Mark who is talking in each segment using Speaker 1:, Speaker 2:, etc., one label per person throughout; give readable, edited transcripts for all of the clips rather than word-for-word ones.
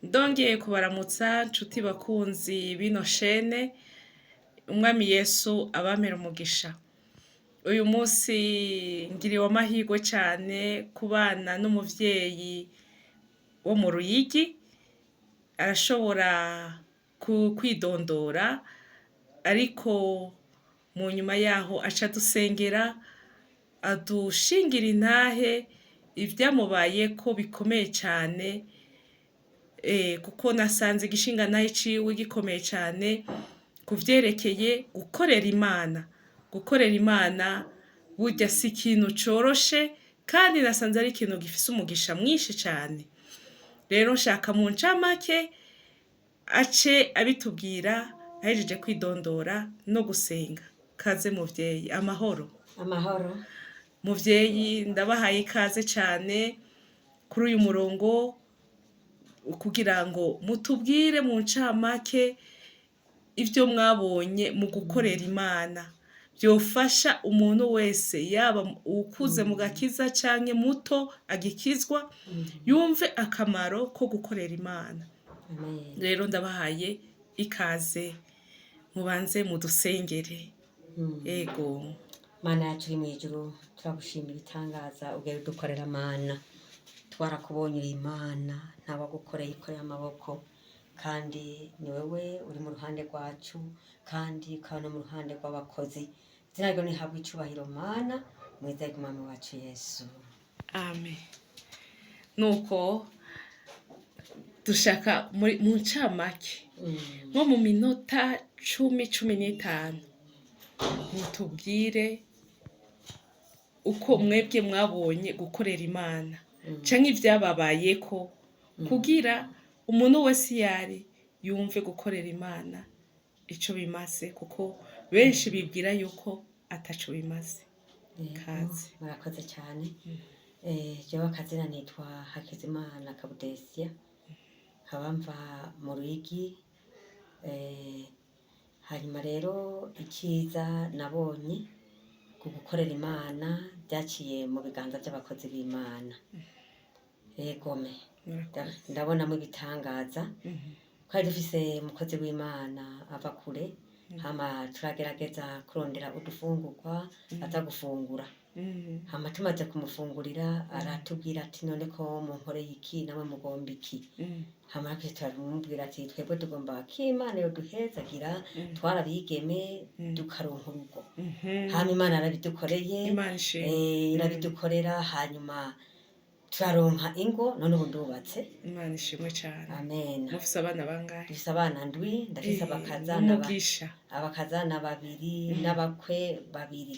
Speaker 1: Ndongeye kubaramutsa nshuti bakunzi b'ino shene, Umwami Yesu abampere umugisha. Uyu munsi ngiriwe amahirwe cane kubana n'umuvyeyi wo mu Ruyigi, arashobora kwidondora ariko mu nyuma yaho aca adusengera, adushingira intahe ivyamubayeko bikomeye cane, kuko nasanze igishingantahe ciwe gikomeye cane kuvyerekeye gukorera Imana. Gukorera Imana burya si ikintu coroshe kandi nasanze ari ikintu gifise umugisha mwinshi cane. Rero nshaka mu ncamake ace abitubwira ahejeje kwidondora no gusenga. Kaze muvyeyi, amahoro.
Speaker 2: Amahoro.
Speaker 1: Muvyeyi, ndabahaye ikaze cane kuri uyu murongo kugira ngo mutubwire mu ncamake ivyo mwabonye mu gukorera Imana vyofasha umuntu wese, yaba uwukuze mu gakiza canke muto agikizwa, yumve akamaro ko gukorera Imana.
Speaker 2: Amen.
Speaker 1: Rero ndabahaye ikaze, mubanze mudusengere. Ego.
Speaker 2: Mana yacu uri mw'ijuru, turagushimira ibitangaza ugenda udukorera. Mana, twarakubonye uri Imana, ntawagukoreye ikoreye amaboko, kandi ni wewe uri mu ruhande rwacu kandi ukaba no mu ruhande rw'abakozi. Izina ryawe nihabwe icubahiro, Mana, mwizina ry'Umwami wacu Yesu.
Speaker 1: Amen. Nuko dushaka mu ncamake, nko mu minota 10, 15, mutubwire uko mwebwe mwabonye gukorera Imana canke ivyababayeko, kugira umuntu wese iyari yumve gukorera Imana ico bimaze, kuko benshi bibwira yuko ataco bimaze. Kaze.
Speaker 2: Murakoze cyane. Jewe akazina nitwa Hakizimana Kabudesia, nkaba mva mu Ruyigi. Hanyuma rero icyiza nabonye ku gukorera Imana byaciye mu biganza by'abakozi b'Imana. Egome.
Speaker 1: Murakoze.
Speaker 2: Ndabonamo ibitangaza. Twari dufise umukozi w'Imana ava kure, hama turagerageza kurondera udufungurwa aza gufungura. Hama tumaze kumufungurira aratubwira ati: "None ko munkoreye iki, namwe mugomba iki?" Hama natwe turamubwira ati: "Twebwe tugomba ko Imana yoduhezagira, twarabigeme, tukaronka urugo." Hama Imana arabidukoreye.
Speaker 1: Imana ishimwe.
Speaker 2: Irabidukorera, hanyuma turaronka ingo, none ubu ndubatse.
Speaker 1: Imana ishimwe cane.
Speaker 2: Amen.
Speaker 1: Mufise abana bangahe?
Speaker 2: Dufise abana ndwi. Ndafise abakazana
Speaker 1: Umugisha.
Speaker 2: abakazana babiri n'abakwe babiri,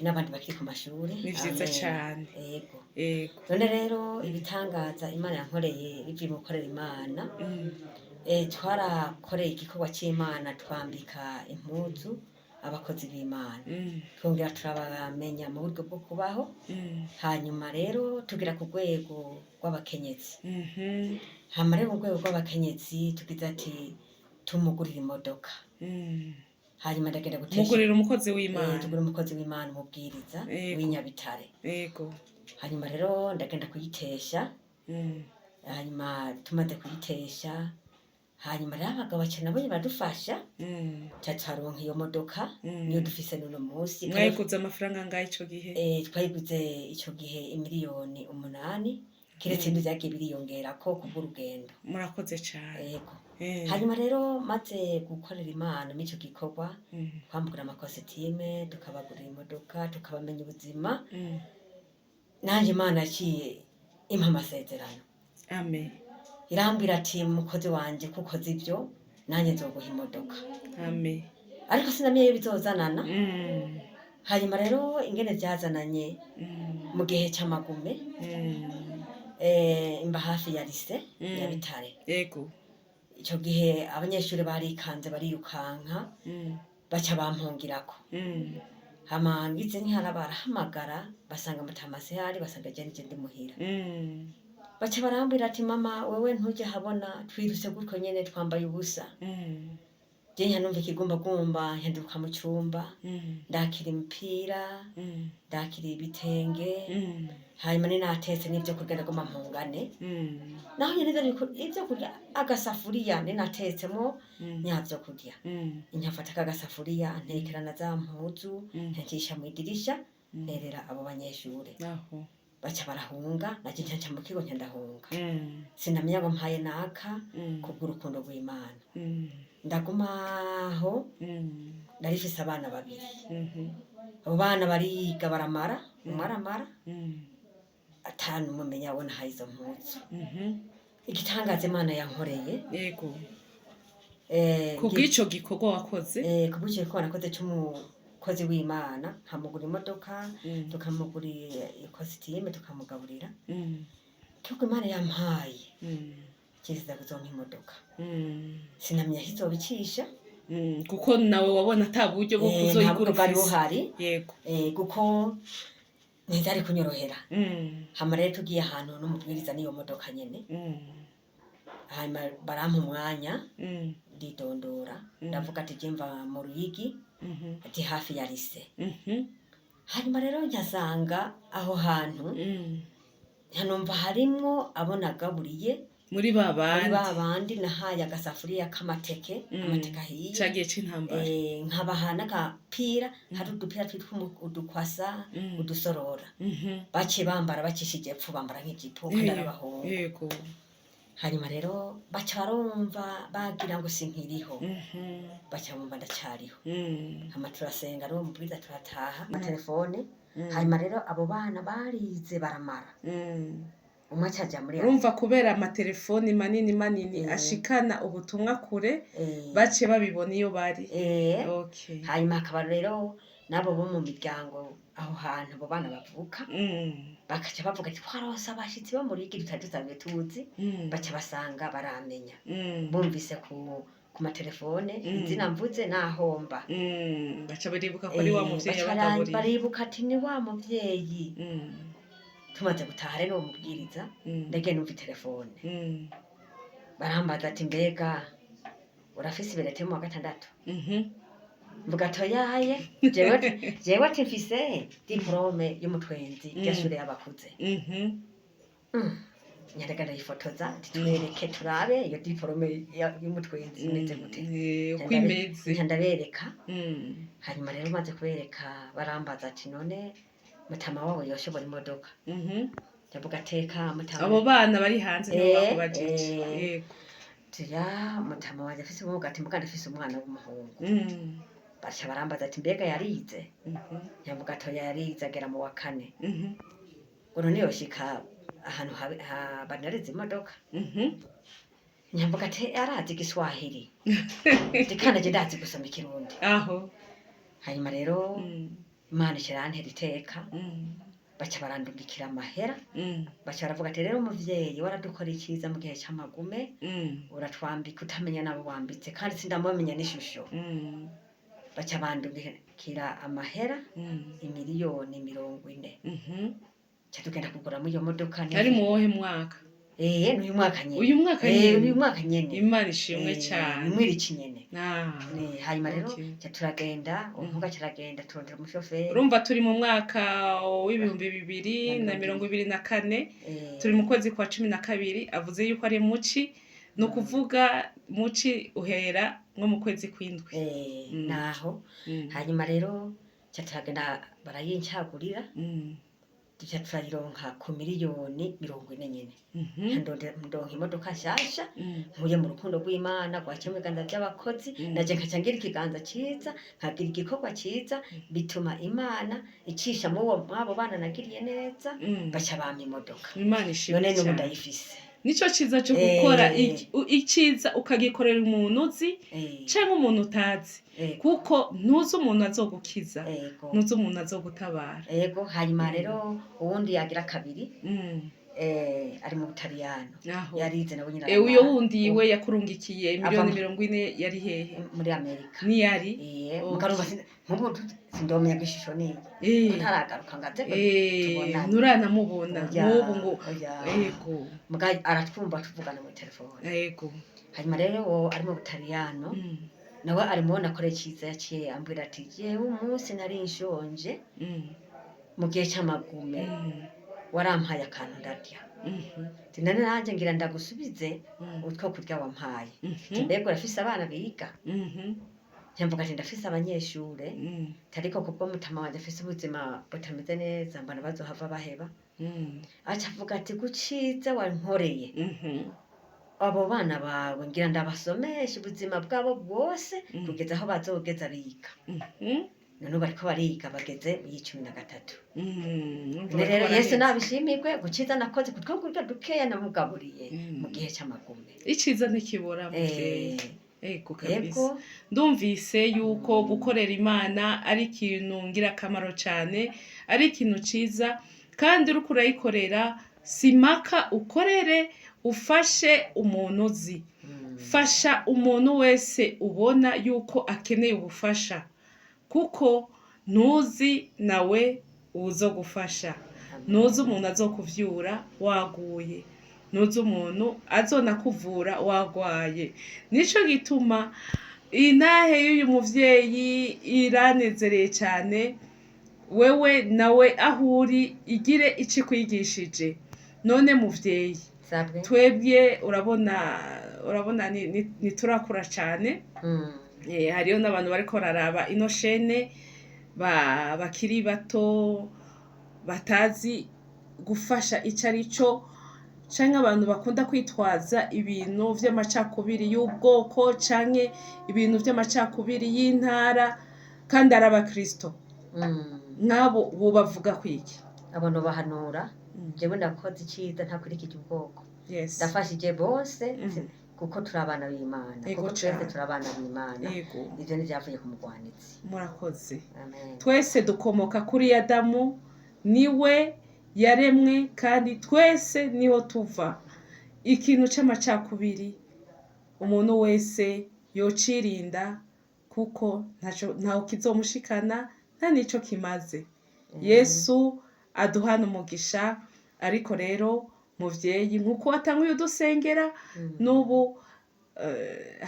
Speaker 2: n'abandi bakiri ku mashuri.
Speaker 1: Ni vyiza
Speaker 2: Amen.
Speaker 1: cane.
Speaker 2: Yego.
Speaker 1: Ego.
Speaker 2: None rero ibitangaza Imana yankoreye bivuye mu gukorera Imana, twarakoreye igikorwa c'Imana, twambika impuzu abakozi b'Imana, twongera turabamenya mu buryo bwo kubaho. Hanyuma rero tugera ku rwego rw'abakenyezi. Hama rero mu rwego rw'abakenyezi tugize ati tumugurire imodoka. Hanyuma ndagenda gutesha.
Speaker 1: Mugurira umukozi w'Imana.
Speaker 2: Tugura umukozi w'Imana, umubwiriza w'inyabitare. Hanyuma rero ndagenda kuyitesha. Hanyuma tumaze kuyitesha, hanyuma rero abagabo baca nabo baradufasha, ca turonka iyo modoka. Niyo dufise n'uno munsi.
Speaker 1: Mwayiguze amafaranga angahe ico gihe?
Speaker 2: Twayiguze ico gihe imiliyoni 8, kiretse ibindi vyagiye biriyongerako kubw'urugendo.
Speaker 1: Murakoze cane.
Speaker 2: Yego. Hanyuma rero maze gukorera Imana muri ico gikorwa, twamugura amakositime, tukabagurira imodoka, tukabamenya ubuzima. Nanje Imana yaciye impa amasezerano.
Speaker 1: Amen.
Speaker 2: Irambwira ati: "Mukozi wanje, ko ukoze ivyo, nanjye nzoguha imodoka."
Speaker 1: Amen.
Speaker 2: Ariko sinamenye iyo bizozanana. Hanyuma rero ingene vyazananye, mu gihe c'amagume, mba hafi ya lycée ya Bitare. Ico gihe abanyeshuri barikanze, barirukanka, baca bampungirako. Hama ngize ntihara barahamagara, basanga mutamasi hari, basanga je nije ndi muhira. Baca barambwira ati: "Mama, wewe ntujya habona, twirutse gutyo nyene twambaye ubusa." Je nca numva ikigumbagumba, nyanduka mu cumba, ndakira imipira, ndakira ibitenge, hanyuma ni natetse n'ivyo kurya ndaguma mpungane. Naho nyene ivyo kurya agasafuriya ni natetsemo nyavyo kurya, nkafata kagasafuriya ntekerana za mpuzu, nkacisha mw'idirisha, nterera abo banyeshure.
Speaker 1: Aho.
Speaker 2: Baca barahunga, naje nca mu kigo nca ndahunga. Sinamenya ngo mpaye naka kubw'urukundo rw'Imana. Ndagumaho. Narifise abana babiri. Abo bana bariga baramara, umwe aramara, atanu mumenya abo nahaye izo mpuzu. Igitangaza Imana yankoreye,
Speaker 1: Yego. Kubw'ico gikorwa wakoze.
Speaker 2: Kubw'ico gikorwa nakoze c'umukozi w'Imana, nkamugura imodoka, tukamugurira ikositime, tukamugaburira. Igihugu Imana yampaye kiza kuzompa imodoka. Sinamenya aho izobicisha.
Speaker 1: Kuko nawe wabona ata buryo bwo
Speaker 2: Nta
Speaker 1: kuzoyigura
Speaker 2: buryo bwari
Speaker 1: ufise.
Speaker 2: buhari.
Speaker 1: Yego.
Speaker 2: Kuko ntivyari kunyorohera. Hama rero tugiye ahantu n'umubwiriza n'iyo modoka nyene, hanyuma barampa umwanya, ndidondora, ndavuga ati je mva mu Ruyigi, ati hafi ya lise. Hanyuma rero nkasanga aho hantu, nkanumva harimwo abo nagaburiye
Speaker 1: muri ba
Speaker 2: muri
Speaker 1: bandi
Speaker 2: ba bandi nahaye agasafuriya k'amateke, amateke ahiye.
Speaker 1: Ca gihe c'intambara.
Speaker 2: Nkabaha n'agapira, hari udupira twitwa udukwasa, udusorora. Baciye bambara bacishije epfo, bambara nk'ijipo kandi ari abahungu.
Speaker 1: Yego.
Speaker 2: Hanyuma rero baca barumva bagira ngo sinkiriho, baca bumva ndacariho. Hama turasenga n'uwo mubwiriza, turataha amatelefone. Hanyuma rero abo bana barize baramara, umwe acaja muri
Speaker 1: Urumva kubera amatelefoni manini manini ashikana ubutumwa kure, baciye babibona iyo bari. Okay.
Speaker 2: Hanyuma hakaba rero n'abo bo mu miryango aho hantu abo bana bavuka, bakaca bavuga ati twaronse abashitsi bo mu Ruyigi tutari dusanzwe tuzi. Baca basanga baramenya, bumvise ku matelefone izina mvuze nahomba.
Speaker 1: Baca baribuka ko ari wa muvyeyi
Speaker 2: Baca
Speaker 1: yabagaburiye.
Speaker 2: baribuka ati ni wa muvyeyi. Tumaze gutaha rero uwo mubwiriza, ndagiye numva itelefone, barambaza ati mbega urafise ibirete mu wa gatandatu? Mvuga toyaye, jewe ati mfise diplome y'umutwenzi ry'ishure y'abakuze. Nyarega ndayifotoza ati twereke turabe iyo diplome y'umutwenzi imeze gute.
Speaker 1: Uko imeze.
Speaker 2: Nca ndabereka. Hanyuma rero maze kubereka barambaza ati none mutama wawe yoshobora imodoka? Ndavuga teka mutama.
Speaker 1: Abo bana bari hanze nibo bakubajije. Yego.
Speaker 2: Tuya mutama wanje afise ubumuga, ati muga ndafise umwana w'umuhungu. Baca barambaza ati mbega yarize? Nyavuga toya, yarize agera mu wa kane. Ngo none yoshika ahantu banarize imodoka? Nyavuga ati arazi igiswahili, ndikana je ndazi gusoma ikirundi.
Speaker 1: Aho.
Speaker 2: Hanyuma rero Imana irantera iteka, baca barandungikira amahera. Baca baravuga ati rero umuvyeyi waradukora iciza mu gihe c'amagume, uratwambika utamenya n'abo wambitse, kandi sindamumenya n'ishusho. Baca bandungikira amahera 40 miliyoni. Ca tugenda kuguramo iyo modoka.
Speaker 1: Ari mu wohe mwaka?
Speaker 2: N'uyu mwaka nyene.
Speaker 1: Uyu mwaka nyene?
Speaker 2: N'uyu mwaka nyene.
Speaker 1: Imana ishimwe cane.
Speaker 2: Ni mwiriki nyene. Hanyuma rero ca turagenda, umuhungu aca aragenda turondera umushoferi.
Speaker 1: Urumva turi mu mwaka w'2024, turi mu kwezi kwa 12, avuze yuko ari muci, ni ukuvuga muci uhera nko mu kwezi kw'indwi.
Speaker 2: Naho. Hanyuma rero ca turagenda barayincagurira, duca turayironka ku 40 miliyoni nyene. Ndonka imodoka nshasha nkuye mu rukundo rw'Imana rwaciye mu biganza vy'abakozi. Naje nkaca ngira ikiganza ciza, nkagira igikorwa ciza, bituma Imana icisha mw'abo bana nagiriye neza, baca bampa imodoka.
Speaker 1: Imana ishimwe
Speaker 2: None n'ubu
Speaker 1: cane.
Speaker 2: ndayifise.
Speaker 1: Nico ciza co gukora iciza ukagikorera umuntu uzi canke umuntu utazi, kuko ntuzi umuntu azogukiza, ntuzi umuntu azogutabara.
Speaker 2: Ego. Hanyuma rero uwundi yagira kabiri, ari mu Butaliyano.
Speaker 1: Aho.
Speaker 2: Yarize nawe nyine
Speaker 1: Uyo
Speaker 2: aramara.
Speaker 1: wundi we yakurungikiye miliyoni
Speaker 2: Ava
Speaker 1: 40 yari hehe?
Speaker 2: Muri Amerika.
Speaker 1: Niyari?
Speaker 2: Mukarumva nkubu sindomenya ko ishusho niyi, ntaragaruka ngo aze tubonane.
Speaker 1: Nturanamubona?
Speaker 2: Oya,
Speaker 1: nk'ubu ngo
Speaker 2: oya.
Speaker 1: Yego.
Speaker 2: Muga aratwumva tuvugana muri telefone.
Speaker 1: Yego.
Speaker 2: Hanyuma rero uwo ari mu Butaliyano, Nawe ari mubona akora iciza, yaciye ambwira ati: "Jewe umunsi nari nshonje mu gihe c'amagume, warampaye akantu ndarya. Ati: None nanjye ngira ndagusubize utwo kurya wampaye." Ati: "Mbega urafise abana biga?" Ntyamvuga ati: "Ndafise abanyeshure." Ati: "Ariko kubwo mutama wanje afise ubuzima butameze neza, mbona bazohava baheba." Aca avuga ati: "Guciza wankoreye, abo bana bawe ngira ndabasomeshe ubuzima bwabo bwose kugeza aho bazogeza biga." None ubu bariko bariga, bageze mu y'13.
Speaker 1: Urumva
Speaker 2: None
Speaker 1: bariko
Speaker 2: rero Yesu
Speaker 1: baraheza.
Speaker 2: nabishimirwe guciza nakoze kutwo kurya dukeya namugaburiye mu gihe c'amagume.
Speaker 1: Iciza ntikibura, muvyeyi. Ego kabisa.
Speaker 2: Yego.
Speaker 1: Ndumvise yuko gukorera Imana ari ikintu ngirakamaro cyane, ari ikintu ciza, kandi uriko urayikorera simaka ukorere ufashe umuntu uzi. Fasha umuntu wese ubona yuko akeneye ubufasha, kuko ntuzi nawe uwuzogufasha, ntuzi umuntu azokuvyura waguye, ntuzi umuntu azonakuvura wagwaye. Nico gituma intahe y'uyu muvyeyi iranezereye cyane. Wewe nawe aho uri, igire ico ikwigishije. None muvyeyi,
Speaker 2: Sabwe.
Speaker 1: twebwe urabona ntiturakura cyane. Hariyo n'abantu bariko bararaba ino shene bakiri bato, batazi gufasha ico ari cyo, canke abantu bakunda kwitwaza ibintu vy'amacakubiri y'ubwoko canke ibintu vy'amacakubiri y'intara, kandi ari abakristo. Nk'abo bo bavuga kwiki?
Speaker 2: Abantu bahanura, jewe ndakoze iciza ntakurikije ubwoko. Ndafashije bose kuko turi abana b'Imana. Kuko twese turi abana b'Imana. Ivyo ntivyavuye ku mugwanizi.
Speaker 1: Murakoze.
Speaker 2: Amen.
Speaker 1: Twese dukomoka kuri Adamu, niwe yaremwe, kandi twese niho tuva. Ikintu c'amacakubiri umuntu wese yocirinda, kuko ntaho kizomushikana, nta nico kimaze. Yesu aduhana umugisha. Ariko rero muvyeyi, nkuko watanguye udusengera, n'ubu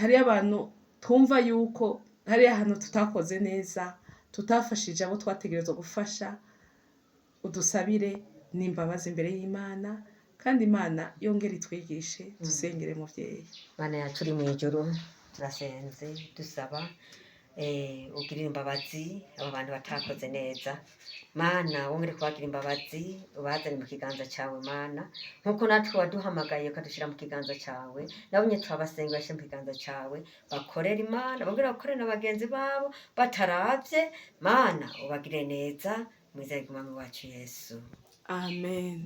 Speaker 1: hariyo abantu twumva yuko hariyo ahantu tutakoze neza, tutafashije abo twategerezwa gufasha. Udusabire n'imbabazi imbere y'Imana, kandi Imana yongere itwigishe. Dusengere, muvyeyi.
Speaker 2: Mana yacu uri mw'ijuru, turasenze dusaba ugirire imbabazi abo bantu batakoze neza. Mana, wongere kubagira imbabazi, ubazane mu kiganza cyawe. Mana, nkuko natwe waduhamagaye ukadushyira mu kiganza cyawe, nabo nyine turabasenga bashyire mu kiganza cyawe, bakorere Imana, bongere bakorere na bagenzi babo bataravye. Mana, ubagire neza mu izina ry'Umwami wacu Yesu.
Speaker 1: Amen.